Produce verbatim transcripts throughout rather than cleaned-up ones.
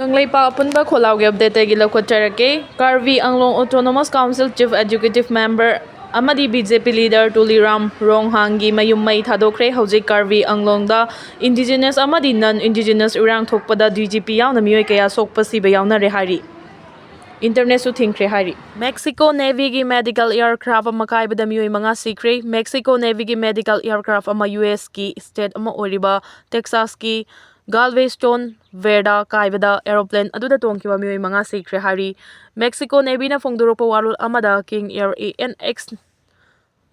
ꯀꯪꯂꯩꯄꯥꯛ ꯑꯄꯨꯟꯕ ꯈꯣꯜꯂꯥꯎꯒꯤ ꯑꯞꯗꯦꯠꯇꯒꯤ ꯂꯧꯈꯠꯆꯔꯛꯀꯦ꯫ ꯀꯥꯔꯕꯤ ꯑꯪꯂꯣꯡ autonomous council chief executive member ꯑꯃꯗꯤ B J P leader Tuliram ꯔꯣꯡꯍꯥꯡꯒꯤ ꯃꯌꯨꯝ ꯃꯩ ꯊꯥꯗꯣꯛꯈ꯭ꯔꯦ꯫ ꯍꯧꯖꯤꯛ ꯀꯥꯔꯕꯤ ꯑꯪꯂꯣꯡꯗ ꯏꯟꯗꯤꯖꯤꯅꯁ ꯑꯃꯗꯤ ꯅꯟ ꯏꯟꯗꯤꯖꯤꯅꯁ ꯏꯔꯥꯡ ꯊꯣꯛꯄꯗ ꯗꯤ ꯖꯤ ꯄꯤ ꯌꯥꯎꯅ ꯃꯤꯑꯣꯏ ꯀꯌꯥ ꯁꯣꯛꯄ ꯁꯤꯕ ꯌꯥꯎꯅꯔꯦ ꯍꯥꯏꯔꯤ꯫ ꯏꯟꯇꯔꯅꯦꯠꯁꯨ ꯊꯤꯡꯈ꯭ꯔꯦ ꯍꯥꯏꯔꯤ꯫ ꯃꯦꯛꯁꯤꯀꯣ ꯅꯦꯚꯤꯒꯤ ꯃꯦꯗꯤꯀꯦꯜ ꯑꯦꯌꯔꯀ꯭ꯔꯥꯐ ꯑꯃ ꯀꯥꯏꯕꯗ ꯃꯤꯑꯣꯏ ꯃꯉꯥ ꯁꯤꯈ꯭ꯔꯦ꯫ ꯃꯦꯛꯁꯤꯀꯣ ꯅꯦꯚꯤꯒꯤ ꯃꯦꯗꯤꯀꯦꯜ ꯑꯦꯌꯔꯀ꯭ꯔꯥꯐ ꯑꯃ ꯌꯨ ꯑꯦꯁꯀꯤ ꯁ꯭ꯇꯦꯠ ꯑꯃ ꯑꯣꯏꯔꯤꯕ ꯇꯦꯛꯁꯥꯁꯀꯤ ꯒꯥꯜꯚꯦꯁꯇꯣꯟ ꯚꯦꯔꯗꯥ ꯀꯥꯏꯕꯗ ꯑꯦꯔꯣꯄ꯭ꯂꯦꯟ ꯑꯗꯨꯗ ꯇꯣꯡꯈꯤꯕ ꯃꯤꯑꯣꯏ ꯃꯉꯥ ꯁꯤꯈ꯭ꯔꯦ ꯍꯥꯏꯔꯤ꯫ ꯃꯦꯛꯁꯤꯀꯣ ꯅꯦꯚꯤꯅ ꯐꯣꯡꯗꯣꯔꯛꯄ ꯋꯥꯔꯣꯜ ꯑꯃꯗ, king air A N X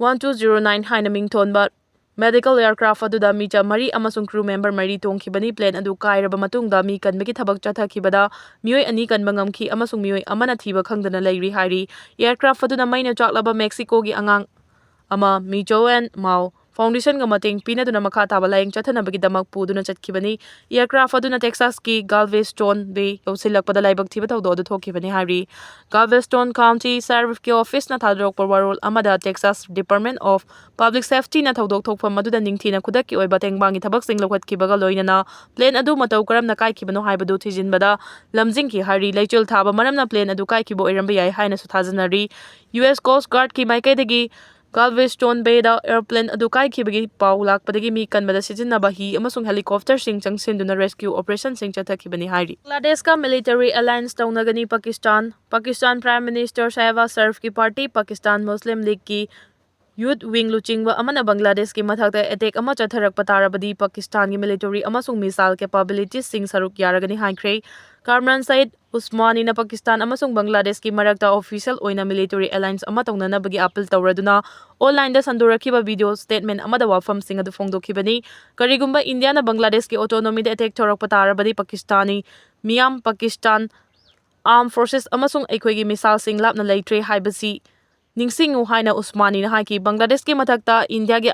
one two zero nine ꯍꯥꯏꯅ ꯃꯤꯡꯊꯣꯟꯕ ꯃꯦꯗꯤꯀꯦꯜ ꯑꯦꯌꯔꯀ꯭ꯔꯥꯐ ꯑꯗꯨꯗ ꯃꯤꯆꯝ ꯃꯔꯤ ꯑꯃꯁꯨꯡ ꯀ꯭ꯔꯨ ꯃꯦꯝꯕꯔ ꯃꯔꯤ ꯇꯣꯡꯈꯤꯕꯅꯤ꯫ ꯄ꯭ꯂꯦꯟ ꯑꯗꯨ ꯀꯥꯏꯔꯕ ꯃꯇꯨꯡꯗ ꯃꯤ ꯀꯟꯕꯒꯤ ꯊꯕꯛ ꯆꯠꯊꯈꯤꯕꯗ ꯃꯤꯑꯣꯏ ꯑꯅꯤ ꯀꯟꯕ ꯉꯝꯈꯤ ꯑꯃꯁꯨꯡ ꯃꯤꯑꯣꯏ ꯑꯃꯅ ꯊꯤꯕ ꯈꯪꯗꯅ ꯂꯩꯔꯤ ꯍꯥꯏꯔꯤ꯫ ꯑꯦꯌꯔꯀ꯭ꯔꯥꯐ ꯑꯗꯨꯅ ꯃꯩꯅ ꯆꯥꯛꯂꯕ ꯃꯦꯛꯁꯤꯀꯣꯒꯤ ꯑꯉꯥꯡ ꯑꯃ, ꯃꯤꯆꯣ ꯑꯦꯟ ꯃꯥꯎ, ꯐꯥꯎꯟꯗꯦꯁꯟꯒ ꯃꯇꯦꯡ ꯄꯤꯅꯗꯨꯅ ꯃꯈꯥ ꯇꯥꯕ ꯂꯥꯌꯦꯡ ꯆꯠꯊꯅꯕꯒꯤꯗꯃꯛ ꯄꯨꯗꯨꯅ ꯆꯠꯈꯤꯕꯅꯤ꯫ ꯑꯦꯌꯔꯀ꯭ꯔꯥꯐ ꯑꯗꯨꯅ ꯇꯦꯛꯁꯥꯁꯀꯤ ꯒꯥꯜꯚꯦꯁꯇꯣꯟ ꯕꯦ ꯌꯧꯁꯤꯜꯂꯛꯄꯗ ꯂꯥꯏꯕꯛ ꯊꯤꯕ ꯊꯧꯗꯣꯛ ꯑꯗꯨ ꯊꯣꯛꯈꯤꯕꯅꯤ ꯍꯥꯏꯔꯤ꯫ ꯒꯥꯜꯚꯦꯁꯇꯣꯟ ꯀꯥꯎꯟꯇꯤ ꯁꯦꯔꯤꯐꯀꯤ ꯑꯣꯐꯤꯁꯅ ꯊꯥꯗꯣꯔꯛꯄ ꯋꯥꯔꯣꯜ ꯑꯃꯗ, ꯇꯦꯛꯁꯥꯁ ꯗꯤꯄꯥꯔꯠꯃꯦꯟ ꯑꯣꯐ ꯄꯕ꯭ꯂꯤꯛ ꯁꯦꯐꯇꯤꯅ ꯊꯧꯗꯣꯛ ꯊꯣꯛꯐꯝ ꯑꯗꯨꯗ ꯅꯤꯡꯊꯤꯅ ꯈꯨꯗꯛꯀꯤ ꯑꯣꯏꯕ ꯇꯦꯡꯕꯥꯡꯒꯤ ꯊꯕꯛꯁꯤꯡ ꯂꯧꯈꯠꯈꯤꯕꯒ ꯂꯣꯏꯅꯅ ꯄ꯭ꯂꯦꯟ ꯑꯗꯨ ꯃꯇꯧ ꯀꯔꯝꯅ ꯀꯥꯏꯈꯤꯕꯅꯣ ꯍꯥꯏꯕꯗꯨ ꯊꯤꯖꯤꯟꯕꯗ ꯂꯝꯖꯤꯡꯈꯤ ꯍꯥꯏꯔꯤ꯫ ꯂꯩꯆꯤꯜ ꯊꯥꯕ ꯃꯔꯝꯅ ꯄ꯭ꯂꯦꯟ ꯑꯗꯨ ꯀꯥꯏꯈꯤꯕ ꯑꯣꯏꯔꯝꯕ ꯌꯥꯏ ꯍꯥꯏꯅꯁꯨ ꯊꯥꯖꯅꯔꯤ꯫ ꯌꯨ ꯑꯦꯁ ꯀꯣꯁ꯭ꯠ ꯒꯥꯔꯗꯀꯤ ꯃꯥꯏꯀꯩꯗꯒꯤ ꯒꯥꯜꯚꯦꯁꯇꯣꯟ ꯕꯦꯗ ꯑꯦꯔꯣꯄ꯭ꯂꯦꯟ ꯑꯗꯨ ꯀꯥꯏꯈꯤꯕꯒꯤ ꯄꯥꯎ ꯂꯥꯛꯄꯗꯒꯤ ꯃꯤ ꯀꯟꯕꯗ ꯁꯤꯖꯤꯟꯅꯕ ꯍꯤ ꯑꯃꯁꯨꯡ ꯍꯦꯂꯤꯀꯣꯞꯇꯔꯁꯤꯡ ꯆꯪꯁꯤꯟꯗꯨꯅ ꯔꯦꯁꯀ꯭ꯌꯨ ꯑꯣꯄꯔꯦꯁꯟꯁꯤꯡ ꯆꯠꯊꯈꯤꯕꯅꯤ ꯍꯥꯏꯔꯤ꯫ ꯕꯪꯒ꯭ꯂꯥꯗꯦꯁꯀ ꯃꯤꯂꯤꯇꯔꯤ ꯑꯦꯂꯥꯏꯟꯁ ꯇꯧꯅꯒꯅꯤ ꯄꯥꯀꯤꯁꯇꯥꯟ꯫ ꯄꯥꯀꯤꯁꯇꯥꯟ ꯄ꯭ꯔꯥꯏꯝ ꯃꯤꯅꯤꯁꯇꯔ ꯁꯍꯕꯥꯖ ꯁꯔꯤꯐꯀꯤ ꯄꯥꯔꯇꯤ ꯄꯥꯀꯤꯁꯇꯥꯟ ꯃꯨꯁꯂꯤꯝ ꯂꯤꯒꯀꯤ ꯌꯨꯊ ꯋꯤꯡ ꯂꯨꯆꯤꯡꯕ ꯑꯃꯅ ꯕꯪꯒ꯭ꯂꯥꯗꯦꯁꯀꯤ ꯃꯊꯛꯇ ꯑꯦꯇꯦꯛ ꯑꯃ ꯆꯠꯊꯔꯛꯄ ꯇꯥꯔꯕꯗꯤ ꯄꯥꯀꯤꯁꯇꯥꯟꯒꯤ ꯃꯤꯂꯤꯇꯔꯤ ꯑꯃꯁꯨꯡ ꯃꯤꯁꯥꯏꯜ ꯀꯦꯄꯥꯕꯤꯂꯤꯇꯤꯁꯁꯤꯡ ꯁꯔꯨꯛ ꯌꯥꯔꯒꯅꯤ ꯍꯥꯏꯈ꯭ꯔꯦ꯫ ꯀꯥꯝꯔꯥꯟ ꯁꯌꯤꯗ ꯎꯁꯃꯥꯅꯤꯅ ꯄꯥꯀꯤꯁꯇꯥꯟ ꯑꯃꯁꯨꯡ ꯕꯪꯒ꯭ꯂꯥꯗꯦꯁꯀꯤ ꯃꯔꯛꯇ ꯑꯣꯐꯤꯁꯤꯌꯦꯜ ꯑꯣꯏꯅ ꯃꯤꯂꯤꯇꯔꯤ ꯑꯦꯂꯥꯏꯟꯁ ꯑꯃ ꯇꯧꯅꯅꯕꯒꯤ ꯑꯥꯄꯤꯜ ꯇꯧꯔꯗꯨꯅ ꯑꯣꯟꯂꯥꯏꯟꯗ ꯁꯟꯗꯣꯔꯛꯈꯤꯕ ꯚꯤꯗꯤꯑꯣ ꯁ꯭ꯇꯦꯠꯃꯦꯟ ꯑꯃꯗ ꯋꯥꯐꯝꯁꯤꯡ ꯑꯗꯨ ꯐꯣꯡꯗꯣꯛꯈꯤꯕꯅꯤ꯫ ꯀꯔꯤꯒꯨꯝꯕ ꯏꯟꯗꯤꯌꯥꯅ ꯕꯪꯒ꯭ꯂꯥꯗꯦꯁꯀꯤ ꯑꯣꯇꯣꯅꯣꯃꯤꯗ ꯑꯦꯇꯦꯛ ꯇꯧꯔꯛꯄ ꯇꯥꯔꯕꯗꯤ ꯄꯥꯀꯤꯁꯇꯥꯅꯤ ꯃꯤꯌꯥꯝ, ꯄꯥꯀꯤꯁꯇꯥꯟ ꯑꯥꯔꯝ ꯐꯣꯔꯁꯦꯁ ꯑꯃꯁꯨꯡ ꯑꯩꯈꯣꯏꯒꯤ ꯃꯤꯁꯥꯏꯜꯁꯤꯡ ꯂꯥꯞꯅ ꯂꯩꯇ꯭ꯔꯦ ꯍꯥꯏꯕꯁꯤ ꯅꯤꯡꯁꯤꯡꯉꯨ ꯍꯥꯏꯅ ꯎꯁꯃꯥꯅꯤꯅ ꯍꯥꯏꯈꯤ꯫ ꯕꯪꯒ꯭ꯂꯥꯗꯦꯁꯀꯤ ꯃꯊꯛꯇ ꯏꯟꯗꯤꯌꯥꯒꯤ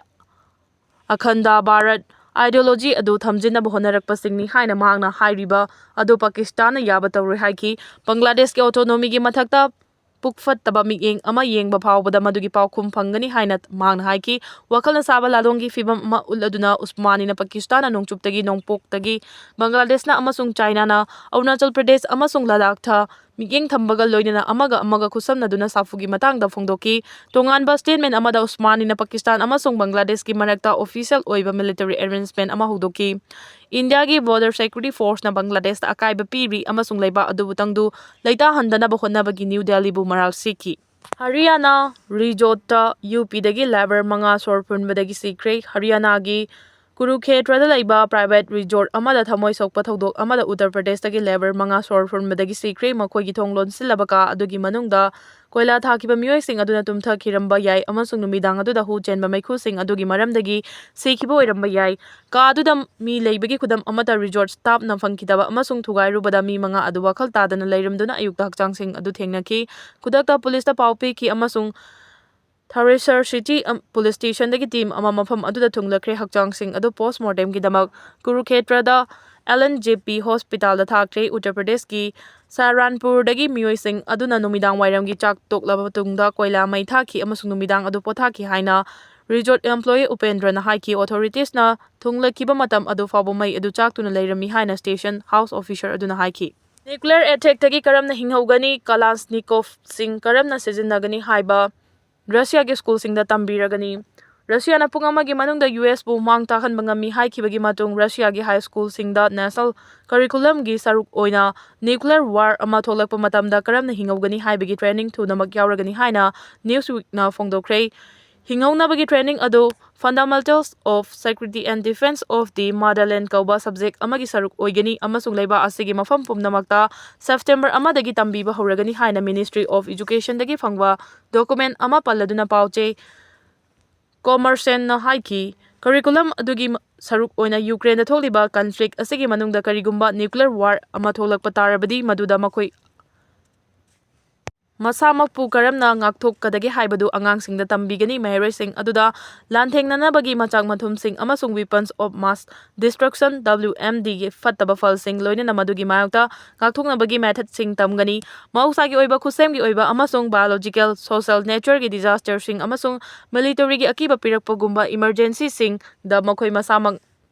ꯑꯈꯟꯗ ꯚꯥꯔꯠ ꯑꯥꯏꯗꯤꯌꯣꯂꯣꯖꯤ ꯑꯗꯨ ꯊꯝꯖꯤꯟꯅꯕ ꯍꯣꯠꯅꯔꯛꯄꯁꯤꯡꯅꯤ ꯍꯥꯏꯅ ꯃꯍꯥꯛꯅ ꯍꯥꯏꯔꯤꯕ ꯑꯗꯨ ꯄꯥꯀꯤꯁꯇꯥꯟꯅ ꯌꯥꯕ ꯇꯧꯔꯣꯏ ꯍꯥꯏꯈꯤ꯫ ꯕꯪꯒ꯭ꯂꯥꯗꯦꯁꯀꯤ ꯑꯣꯇꯣꯅꯣꯃꯤꯒꯤ ꯃꯊꯛꯇ ꯄꯨꯛ ꯐꯠꯇꯕ ꯃꯤꯠꯌꯦꯡ ꯑꯃ ꯌꯦꯡꯕ ꯐꯥꯎꯕꯗ ꯃꯗꯨꯒꯤ ꯄꯥꯎꯈꯨꯝ ꯐꯪꯒꯅꯤ ꯍꯥꯏꯅ ꯃꯍꯥꯛꯅ ꯍꯥꯏꯈꯤ꯫ ꯋꯥꯈꯜꯅ ꯁꯥꯕ ꯂꯥꯂꯣꯡꯒꯤ ꯐꯤꯚꯝ ꯑꯃ ꯎꯠꯂꯗꯨꯅ ꯎꯁꯃꯥꯅꯤꯅ ꯄꯥꯀꯤꯁꯇꯥꯟꯅ ꯅꯣꯡꯆꯨꯞꯇꯒꯤ ꯅꯣꯡꯄꯣꯛꯇꯒꯤ ꯕꯪꯒ꯭ꯂꯥꯗꯦꯁꯅ ꯑꯃꯁꯨꯡ ꯆꯥꯏꯅꯥꯅ ꯑꯔꯨꯅꯥꯆꯜ ꯄ꯭ꯔꯗꯦꯁ ꯑꯃꯁꯨꯡ ꯂꯗꯥꯈꯇ ꯃꯤꯠꯌꯦꯡ ꯊꯝꯕꯒ ꯂꯣꯏꯅꯅ ꯑꯃꯒ ꯑꯃꯒ ꯈꯨꯠꯁꯝꯅꯗꯨꯅ ꯁꯥꯐꯨꯒꯤ ꯃꯇꯥꯡꯗ ꯐꯣꯡꯗꯣꯛꯈꯤ꯫ ꯇꯣꯉꯥꯟꯕ statement ꯑꯃꯗ ꯎꯁꯃꯥꯅꯤꯅ ꯄꯥꯀꯤꯁꯇꯥꯟ ꯑꯃꯁꯨꯡ ꯕꯪꯒ꯭ꯂꯥꯗꯦꯁꯀꯤ ꯃꯔꯛꯇ official ꯑꯣꯏꯕ military arrangement ꯑꯃ ꯍꯧꯗꯣꯛꯈꯤ꯫ ꯏꯟꯗꯤꯌꯥꯒꯤ Border Security Forceꯅ ꯕꯪꯒ꯭ꯂꯥꯗꯦꯁꯇ ꯑꯀꯥꯏꯕ ꯄꯤꯔꯤ ꯑꯃꯁꯨꯡ ꯂꯩꯕꯥꯛ ꯑꯗꯨꯕꯨ ꯇꯪꯗꯨ ꯂꯩꯇꯥꯍꯟꯗꯅꯕ ꯍꯣꯠꯅꯕꯒꯤ ꯅ꯭ꯌꯨ ꯗꯦꯜꯂꯤꯕꯨ ꯃꯔꯥꯜ ꯁꯤꯈꯤ꯫ ꯍꯔꯤꯌꯥꯅꯥ resort ꯌꯨ ꯄꯤꯗꯒꯤ labour ꯃꯉꯥ ꯁꯣꯔ ꯐꯨꯟꯕꯗꯒꯤ ꯁꯤꯈ꯭ꯔꯦ꯫ ꯍꯔꯤꯌꯥꯅꯥꯒꯤ ꯀꯨꯔꯨꯈꯦꯇ꯭ꯔꯗ ꯂꯩꯕ private resort ꯑꯃꯗ ꯊꯃꯣꯏ ꯁꯣꯛꯄ ꯊꯧꯗꯣꯛ ꯑꯃꯗ ꯎꯠꯇꯔ ꯄ꯭ꯔꯗꯦꯁꯇꯒꯤ labour ꯃꯉꯥ ꯁꯣꯔ ꯐꯨꯟꯕꯗꯒꯤ ꯁꯤꯈ꯭ꯔꯦ꯫ ꯃꯈꯣꯏꯒꯤ ꯊꯣꯡ ꯂꯣꯟꯁꯤꯜꯂꯕ ꯀꯥ ꯑꯗꯨꯒꯤ ꯃꯅꯨꯡꯗ ꯀꯣꯏꯂꯥ ꯊꯥꯈꯤꯕ ꯃꯤꯑꯣꯏꯁꯤꯡ ꯑꯗꯨꯅ ꯇꯨꯝꯊꯈꯤꯔꯝꯕ ꯌꯥꯏ ꯑꯃꯁꯨꯡ ꯅꯨꯃꯤꯗꯥꯡ ꯑꯗꯨꯗ ꯍꯨ ꯆꯦꯟꯕ ꯃꯩꯈꯨꯁꯤꯡ ꯑꯗꯨꯒꯤ ꯃꯔꯝꯗꯒꯤ ꯁꯤꯈꯤꯕ ꯑꯣꯏꯔꯝꯕ ꯌꯥꯏ꯫ ꯀꯥ ꯑꯗꯨꯗ ꯃꯤ ꯂꯩꯕꯒꯤ ꯈꯨꯗꯝ ꯑꯃꯠꯇ resort staffꯅ ꯐꯪꯈꯤꯗꯕ ꯑꯃꯁꯨꯡ ꯊꯨꯒꯥꯏꯔꯨꯕꯗ ꯃꯤ ꯃꯉꯥ ꯑꯗꯨ ꯋꯥꯈꯜ ꯇꯥꯗꯅ ꯂꯩꯔꯝꯗꯨꯅ ꯑꯌꯨꯛꯇ ꯍꯛꯆꯥꯡꯁꯤꯡ ꯑꯗꯨ ꯊꯦꯡꯅꯈꯤ꯫ ꯈꯨꯗꯛꯇ ꯄꯨꯂꯤꯁꯇ ꯄꯥꯎ ꯄꯤꯈꯤ ꯑꯃꯁꯨꯡ ꯊꯥꯔꯦꯁꯔ ꯁꯤꯇꯤ ꯑꯝ-, ꯄꯨꯂꯤꯁ ꯁ꯭ꯇꯦꯁꯟꯗꯒꯤ team ꯑꯃ ꯃꯐꯝ ꯑꯗꯨꯗ ꯊꯨꯡꯂꯈ꯭ꯔꯦ꯫ ꯍꯛꯆꯥꯡꯁꯤꯡ ꯑꯗꯨ post mortemꯒꯤꯗꯃꯛ ꯀꯨꯔꯨꯈꯦꯇ꯭ꯔꯗ ꯑꯦꯜ ꯑꯦꯟ ꯖꯦ ꯄꯤ ꯍꯣꯁꯄꯤꯇꯥꯜꯗ ꯊꯥꯈ꯭ꯔꯦ꯫ ꯎꯠꯇꯔ ꯄ꯭ꯔꯗꯦꯁꯀꯤ ꯁꯥꯔꯥꯟꯄꯨꯔꯗꯒꯤ ꯃꯤꯑꯣꯏꯁꯤꯡ ꯑꯗꯨꯅ ꯅꯨꯃꯤꯗꯥꯡ ꯋꯥꯏꯔꯝꯒꯤ ꯆꯥꯛ ꯇꯣꯛꯂꯕ ꯃꯇꯨꯡꯗ ꯀꯣꯏꯂꯥ ꯃꯩ ꯊꯥꯈꯤ ꯑꯃꯁꯨꯡ ꯅꯨꯃꯤꯗꯥꯡ ꯑꯗꯨ ꯄꯣꯊꯥꯈꯤ ꯍꯥꯏꯅ resort employee ꯎꯄꯦꯟꯗ꯭ꯔꯅ ꯍꯥꯏꯈꯤ꯫ Authoritesꯅ ꯊꯨꯡꯂꯈꯤꯕ ꯃꯇꯝ ꯑꯗꯨ ꯐꯥꯎꯕ ꯃꯩ ꯑꯗꯨ ꯆꯥꯛꯇꯨꯅ ꯂꯩꯔꯝꯃꯤ ꯍꯥꯏꯅ station house officer ꯑꯗꯨꯅ ꯍꯥꯏꯈꯤ꯫ Nuclear attackꯇꯒꯤ ꯀꯔꯝꯅ ꯍꯤꯡꯍꯧꯒꯅꯤ? Kalashnikovꯁꯤꯡ ꯀꯔꯝꯅ ꯁꯤꯖꯤꯟꯅꯒꯅꯤ ꯍꯥꯏꯕ ꯔꯁꯤꯌꯥꯒꯤ ꯁ꯭ꯀꯨꯜꯁꯤꯡꯗ ꯇꯝꯕꯤꯔꯒꯅꯤ꯫ ꯔꯁꯤꯌꯥꯅ ꯄꯨꯡ ꯑꯃꯒꯤ ꯃꯅꯨꯡꯗ ꯌꯨ ꯑꯦꯁꯄꯨ ꯃꯥꯡ ꯇꯥꯛꯍꯟꯕ ꯉꯝꯃꯤ ꯍꯥꯏꯈꯤꯕꯒꯤ ꯃꯇꯨꯡ ꯔꯁꯤꯌꯥꯒꯤ ꯍꯥꯏ ꯁ꯭ꯀꯨꯜꯁꯤꯡꯗ national curriculumꯒꯤ ꯁꯔꯨꯛ ꯑꯣꯏꯅ nuclear war ꯑꯃ ꯊꯣꯛꯂꯛꯄ ꯃꯇꯝꯗ ꯀꯔꯝꯅ ꯍꯤꯡꯍꯧꯒꯅꯤ ꯍꯥꯏꯕꯒꯤ training ꯊꯨꯅꯃꯛ ꯌꯥꯎꯔꯒꯅꯤ ꯍꯥꯏꯅ Newsweekꯅ ꯐꯣꯡꯗꯣꯛꯈ꯭ꯔꯦ꯫ ꯍꯤꯡꯍꯧꯅꯕꯒꯤ training ꯑꯗꯨ Fundamentals of Security and Defense of the Motherland ꯀꯧꯕ subject ꯑꯃꯒꯤ ꯁꯔꯨꯛ ꯑꯣꯏꯒꯅꯤ ꯑꯃꯁꯨꯡ ꯂꯩꯕꯥꯛ ꯑꯁꯤꯒꯤ ꯃꯐꯝ ꯄꯨꯝꯅꯃꯛꯇ September ꯑꯃꯗꯒꯤ ꯇꯝꯕꯤꯕ ꯍꯧꯔꯒꯅꯤ ꯍꯥꯏꯅ Ministry of Educationꯗꯒꯤ ꯐꯪꯕ document ꯑꯃ ꯄꯜꯂꯗꯨꯅ ꯄꯥꯎ ꯆꯦ Kommersant ꯍꯥꯏꯈꯤ꯫ Curriculum ꯑꯗꯨꯒꯤ ꯁꯔꯨꯛ ꯑꯣꯏꯅ ꯌꯨꯀ꯭ꯔꯦꯟꯗ ꯊꯣꯛꯂꯤꯕ conflict ꯑꯁꯤꯒꯤ ꯃꯅꯨꯡꯗ ꯀꯔꯤꯒꯨꯝꯕ nuclear war ꯑꯃ ꯊꯣꯛꯂꯛꯄ ꯇꯥꯔꯕꯗꯤ, ꯃꯗꯨꯗ ꯃꯈꯣꯏ ꯃꯁꯥꯃꯛꯄꯨ ꯀꯔꯝꯅ ꯉꯥꯛꯊꯣꯛꯀꯗꯒꯦ ꯍꯥꯏꯕꯗꯨ ꯑꯉꯥꯡꯁꯤꯡꯗ ꯇꯝꯕꯤꯒꯅꯤ꯫ ꯃꯍꯩꯔꯣꯏꯁꯤꯡ ꯑꯗꯨꯗ ꯂꯥꯟꯊꯦꯡꯅꯅꯕꯒꯤ ꯃꯆꯥꯛ ꯃꯊꯨꯝꯁꯤꯡ ꯑꯃꯁꯨꯡ Weapons of Mass Destruction, W M D, ꯒꯤ ꯐꯠꯇꯕ ꯐꯜꯁꯤꯡ, ꯂꯣꯏꯅꯅ ꯃꯗꯨꯒꯤ ꯃꯥꯌꯣꯛꯇ ꯉꯥꯛꯊꯣꯛꯅꯕꯒꯤ methodꯁꯤꯡ ꯇꯝꯒꯅꯤ꯫ ꯃꯍꯧꯁꯥꯒꯤ ꯑꯣꯏꯕ, ꯈꯨꯠꯁꯦꯝꯒꯤ ꯑꯣꯏꯕ ꯑꯃꯁꯨꯡ biological, social natureꯒꯤ disasterꯁꯤꯡ ꯑꯃꯁꯨꯡ militaryꯒꯤ ꯑꯀꯤꯕ ꯄꯤꯔꯛꯄꯒꯨꯝꯕ emergencyꯁꯤꯡꯗ ꯃꯈꯣꯏ ꯃꯁꯥꯃꯛ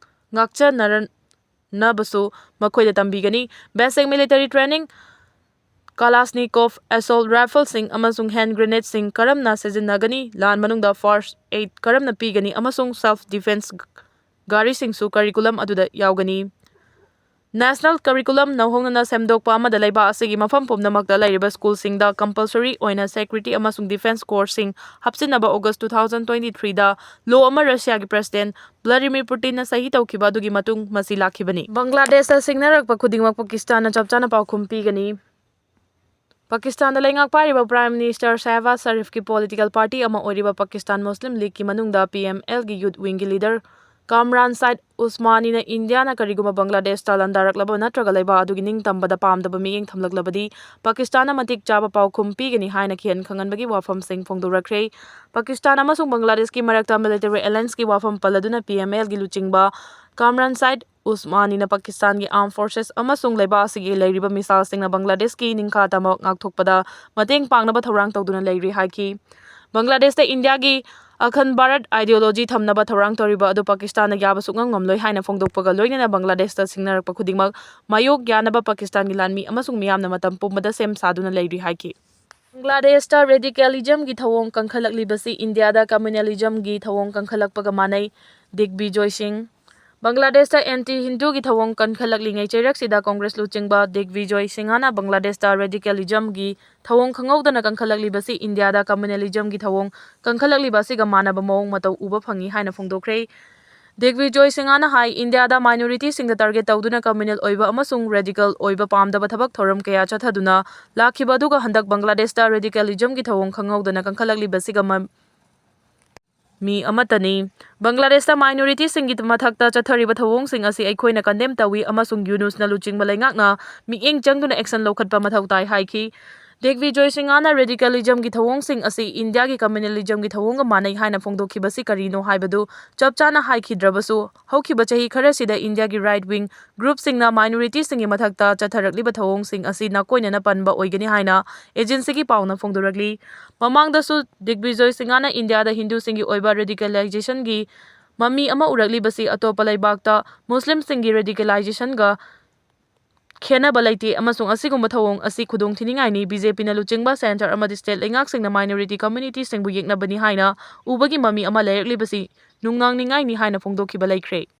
ꯉꯥꯛꯆꯅꯔ-, ꯅꯕꯁꯨ ꯃꯈꯣꯏꯗ ꯇꯝꯕꯤꯒꯅꯤ꯫ Basic military training, Kalashnikov assault rifleꯁꯤꯡ ꯑꯃꯁꯨꯡ hand grenadeꯁꯤꯡ ꯀꯔꯝꯅ ꯁꯤꯖꯤꯟꯅꯒꯅꯤ, ꯂꯥꯟ ꯃꯅꯨꯡꯗ first aid ꯀꯔꯝꯅ ꯄꯤꯒꯅꯤ, ꯑꯃꯁꯨꯡ self defense ꯒꯥꯔꯤꯁꯤꯡꯁꯨ curriculum ꯑꯗꯨꯗ ꯌꯥꯎꯒꯅꯤ꯫ National curriculum ꯅꯧꯍꯧꯅꯅ ꯁꯦꯝꯗꯣꯛꯄ ꯑꯃꯗ ꯂꯩꯕꯥꯛ ꯑꯁꯤꯒꯤ ꯃꯐꯝ ꯄꯨꯝꯅꯃꯛꯇ ꯂꯩꯔꯤꯕ schoolꯁꯤꯡꯗ compulsory ꯑꯣꯏꯅ security ꯑꯃꯁꯨꯡ defense courseꯁꯤꯡ ꯍꯥꯞꯆꯤꯟꯅꯕ August two thousand twenty-threeꯗ law ꯑꯃ Russiaꯒꯤ President Vladimir Putinꯅ ꯁꯍꯤ ꯇꯧꯈꯤꯕ ꯑꯗꯨꯒꯤ ꯃꯇꯨꯡ ꯃꯁꯤ ꯂꯥꯛꯈꯤꯕꯅꯤ꯫ ꯕꯪꯒ꯭ꯂꯥꯗꯦꯁꯇ ꯁꯤꯡꯅꯔꯛꯄ ꯈꯨꯗꯤꯡꯃꯛ ꯄꯥꯀꯤꯁꯇꯥꯟꯅ ꯆꯞ ꯆꯥꯅ ꯄꯥꯎꯈꯨꯝ ꯄꯤꯒꯅꯤ꯫ ꯄꯥꯀꯤꯁꯇꯥꯟꯗ ꯂꯩꯉꯥꯛ ꯄꯥꯏꯔꯤꯕ Prime Minister ꯁꯍꯕꯥꯖ ꯁꯔꯤꯐꯀꯤ political party ꯑꯃ ꯑꯣꯏꯔꯤꯕ Pakistan Muslim Leagueꯀꯤ ꯃꯅꯨꯡꯗ P M Lꯒꯤ youth wingꯒꯤ leader Kamran ꯁꯥꯏꯗ ꯎꯁꯃꯥꯅꯤꯅ ꯏꯟꯗꯤꯌꯥꯅ ꯀꯔꯤꯒꯨꯝꯕ ꯕꯪꯒ꯭ꯂꯥꯗꯦꯁꯇ ꯂꯥꯟꯗꯥꯔꯛꯂꯕ ꯅꯠꯇ꯭ꯔꯒ ꯂꯩꯕꯥꯛ ꯑꯗꯨꯒꯤ ꯅꯤꯡꯇꯝꯕꯗ ꯄꯥꯝꯗꯕ ꯃꯤꯠꯌꯦꯡ ꯊꯝꯂꯛꯂꯕꯗꯤ ꯄꯥꯀꯤꯁꯇꯥꯟꯅ ꯃꯇꯤꯛ ꯆꯥꯕ ꯄꯥꯎꯈꯨꯝ ꯄꯤꯒꯅꯤ ꯍꯥꯏꯅ ꯈꯦꯟ ꯈꯪꯍꯟꯕꯒꯤ ꯋꯥꯐꯝꯁꯤꯡ ꯐꯣꯡꯗꯣꯔꯛꯈ꯭ꯔꯦ꯫ ꯄꯥꯀꯤꯁꯇꯥꯟ ꯑꯃꯁꯨꯡ ꯕꯪꯒ꯭ꯂꯥꯗꯦꯁꯀꯤ ꯃꯔꯛꯇ military allianceꯀꯤ ꯋꯥꯐꯝ ꯄꯜꯂꯗꯨꯅ P M Lꯒꯤ ꯂꯨꯆꯤꯡꯕ ꯀꯥꯝꯔꯥꯟ ꯁꯥꯏꯗ ꯎꯁꯃꯥꯅꯤꯅ ꯄꯥꯀꯤꯁꯇꯥꯟꯒꯤ armed forcesꯅ ꯑꯃꯁꯨꯡ ꯂꯩꯕꯥꯛ ꯑꯁꯤꯒꯤ ꯂꯩꯔꯤꯕ missileꯁꯤꯡꯅ ꯕꯪꯒ꯭ꯂꯥꯗꯦꯁꯀꯤ ꯅꯤꯡꯈꯥ ꯇꯝꯕ ꯉꯥꯛꯊꯣꯛꯄꯗ ꯃꯇꯦꯡ ꯄꯥꯡꯅꯕ ꯊꯧꯔꯥꯡ ꯇꯧꯗꯨꯅ ꯂꯩꯔꯤ ꯍꯥꯏꯈꯤ꯫ ꯕꯪꯒ꯭ꯂꯥꯗꯦꯁꯇ ꯏꯟꯗꯤꯌꯥꯒꯤ ꯑꯈꯟ ꯚꯥꯔꯠ ideology ꯊꯝꯅꯕ ꯊꯧꯔꯥꯡ ꯇꯧꯔꯤꯕ ꯑꯗꯨ ꯄꯥꯀꯤꯁꯇꯥꯟꯅ ꯌꯥꯕ ꯁꯨꯛꯉꯝ ꯉꯝꯂꯣꯏ ꯍꯥꯏꯅ ꯐꯣꯡꯗꯣꯛꯄꯒ ꯂꯣꯏꯅꯅ ꯕꯪꯒ꯭ꯂꯥꯗꯦꯁꯇ ꯁꯤꯡꯅꯔꯛꯄ ꯈꯨꯗꯤꯡꯃꯛ ꯃꯥꯌꯣꯛ ꯌꯥꯅꯕ ꯄꯥꯀꯤꯁꯇꯥꯟꯒꯤ ꯂꯥꯟꯃꯤ ꯑꯃꯁꯨꯡ ꯃꯤꯌꯥꯝꯅ ꯃꯇꯝ ꯄꯨꯝꯕꯗ ꯁꯦꯝ ꯁꯥꯗꯨꯅ ꯂꯩꯔꯤ ꯍꯥꯏꯈꯤ꯫ ꯕꯪꯒ꯭ꯂꯥꯗꯦꯁꯇ radicalismꯒꯤ ꯊꯧꯑꯣꯡ ꯀꯟꯈꯠꯂꯛꯂꯤꯕꯁꯤ ꯏꯟꯗꯤꯌꯥꯗ communalismꯒꯤ ꯊꯧꯑꯣꯡ ꯀꯟꯈꯠꯂꯛꯄꯒ ꯃꯥꯟꯅꯩ꯫ ꯗꯤꯒꯕꯤꯖꯣꯏ ꯁꯤꯡ꯫ ꯕꯪꯒ꯭ꯂꯥꯗꯦꯁꯇ anti Hinduꯒꯤ ꯊꯧꯑꯣꯡ ꯀꯟꯈꯠꯂꯛꯂꯤꯉꯩ ꯆꯩꯔꯛꯁꯤꯗ ꯀꯣꯡꯒ꯭ꯔꯦꯁ ꯂꯨꯆꯤꯡꯕ ꯗꯤꯒꯕꯤꯖꯣꯏ ꯁꯤꯡꯍꯅ ꯕꯪꯒ꯭ꯂꯥꯗꯦꯁꯇ radicalismꯒꯤ ꯊꯧꯑꯣꯡ ꯈꯪꯍꯧꯗꯅ ꯀꯟꯈꯠꯂꯛꯂꯤꯕꯁꯤ ꯏꯟꯗꯤꯌꯥꯗ communalismꯒꯤ ꯊꯧꯑꯣꯡ ꯀꯟꯈꯠꯂꯛꯂꯤꯕ ꯑꯁꯤꯒ ꯃꯥꯟꯅꯕ ꯃꯑꯣꯡ ꯃꯇꯧ ꯎꯕ ꯐꯪꯏ ꯍꯥꯏꯅ ꯐꯣꯡꯗꯣꯛꯈ꯭ꯔꯦ꯫ ꯗꯤꯒꯕꯤꯖꯣꯏ ꯁꯤꯡꯍꯅ ꯍꯥꯏ, ꯏꯟꯗꯤꯌꯥꯗ minoritiesꯁꯤꯡꯗ target ꯇꯧꯗꯨꯅ communal ꯑꯣꯏꯕ ꯑꯃꯁꯨꯡ radical ꯑꯣꯏꯕ ꯄꯥꯝꯗꯕ ꯊꯕꯛ ꯊꯧꯔꯝ ꯀꯌꯥ ꯆꯠꯊꯗꯨꯅ ꯂꯥꯛꯈꯤꯕ ꯑꯗꯨꯒ ꯍꯟꯗꯛ ꯕꯪꯒ꯭ꯂꯥꯗꯦꯁꯇ radicalismꯒꯤ ꯊꯧꯑꯣꯡ ꯈꯪꯍꯧꯗꯅ ꯀꯟꯈꯠꯂꯛꯂꯤꯕꯁꯤꯒ ꯃ-, ꯃꯤ ꯑꯃꯠꯇꯅꯤ꯫ ꯕꯪꯒ꯭ꯂꯥꯗꯦꯁꯇ minoritiesꯁꯤꯡꯒꯤ ꯃꯊꯛꯇ ꯆꯠꯊꯔꯤꯕ ꯊꯧꯑꯣꯡꯁꯤꯡ ꯑꯁꯤ ꯑꯩꯈꯣꯏꯅ condemn ꯇꯧꯏ ꯑꯃꯁꯨꯡ ꯌꯨꯅꯨꯁꯅ ꯂꯨꯆꯤꯡꯕ ꯂꯩꯉꯥꯛꯅ ꯃꯤꯠꯌꯦꯡ ꯆꯪꯗꯨꯅ action ꯂꯧꯈꯠꯄ ꯃꯊꯧ ꯇꯥꯏ ꯍꯥꯏꯈꯤ꯫ ꯗꯤꯒꯕꯤꯖꯣꯏ ꯁꯤꯡꯍꯅ radicalismꯒꯤ ꯊꯧꯑꯣꯡꯁꯤꯡ ꯑꯁꯤ ꯏꯟꯗꯤꯌꯥꯒꯤ communalismꯒꯤ ꯊꯧꯑꯣꯡꯒ ꯃꯥꯟꯅꯩ ꯍꯥꯏꯅ ꯐꯣꯡꯗꯣꯛꯈꯤꯕꯁꯤ ꯀꯔꯤꯅꯣ ꯍꯥꯏꯕꯗꯨ ꯆꯞ ꯆꯥꯅ ꯍꯥꯏꯈꯤꯗ꯭ꯔꯕꯁꯨ, ꯍꯧꯈꯤꯕ ꯆꯍꯤ ꯈꯔꯁꯤꯗ ꯏꯟꯗꯤꯌꯥꯒꯤ right wing groupꯁꯤꯡꯅ minorityꯁꯤꯡꯒꯤ ꯃꯊꯛꯇ ꯆꯠꯊꯔꯛꯂꯤꯕ ꯊꯧꯑꯣꯡꯁꯤꯡ ꯑꯁꯤ ꯅꯥꯀꯣꯏꯅꯅ ꯄꯟꯕ ꯑꯣꯏꯒꯅꯤ ꯍꯥꯏꯅ agencyꯒꯤ ꯄꯥꯎꯅ ꯐꯣꯡꯗꯣꯔꯛꯂꯤ꯫ ꯃꯃꯥꯡꯗꯁꯨ ꯗꯤꯒꯕꯤꯖꯣꯏ ꯁꯤꯡꯍꯅ ꯏꯟꯗꯤꯌꯥꯗ ꯍꯤꯟꯗꯨꯁꯤꯡꯒꯤ ꯑꯣꯏꯕ radicalisationꯒꯤ ꯃꯃꯤ ꯑꯃ ꯎꯔꯛꯂꯤꯕꯁꯤ ꯑꯇꯣꯞꯄ ꯂꯩꯕꯥꯛꯇ ꯃꯨꯁꯂꯤꯝꯁꯤꯡꯒꯤ radicalisationꯒ ꯈꯦꯟꯅꯕ ꯂꯩꯇꯦ ꯑꯃꯁꯨꯡ ꯑꯁꯤꯒꯨꯝꯕ ꯊꯧꯑꯣꯡ ꯑꯁꯤ ꯈꯨꯗꯣꯡꯊꯤꯅꯤꯡꯉꯥꯏꯅꯤ꯫ BJPꯅ ꯂꯨꯆꯤꯡꯕ centre ꯑꯃꯗꯤ state ꯂꯩꯉꯥꯛꯁꯤꯡꯅ minority communityꯁꯤꯡꯕꯨ ꯌꯦꯛꯅꯕꯅꯤ ꯍꯥꯏꯅ ꯎꯕꯒꯤ ꯃꯃꯤ ꯑꯃ ꯂꯩꯔꯛꯂꯤꯕꯁꯤ ꯅꯨꯡꯅꯥꯡꯅꯤꯡꯉꯥꯏꯅꯤ ꯍꯥꯏꯅ ꯐꯣꯡꯗꯣꯛꯈꯤꯕ ꯂꯩꯈ꯭ꯔꯦ꯫